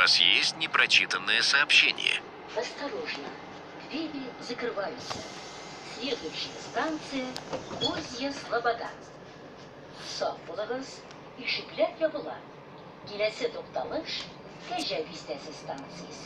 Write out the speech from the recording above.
вас есть непрочитанное сообщение. Осторожно, двери закрываются. Следующая станция Козья Слобода. Сак булыгыз, ишекләр ябыла. Киләсе тукталыш Кәҗә бистәсе станциясе.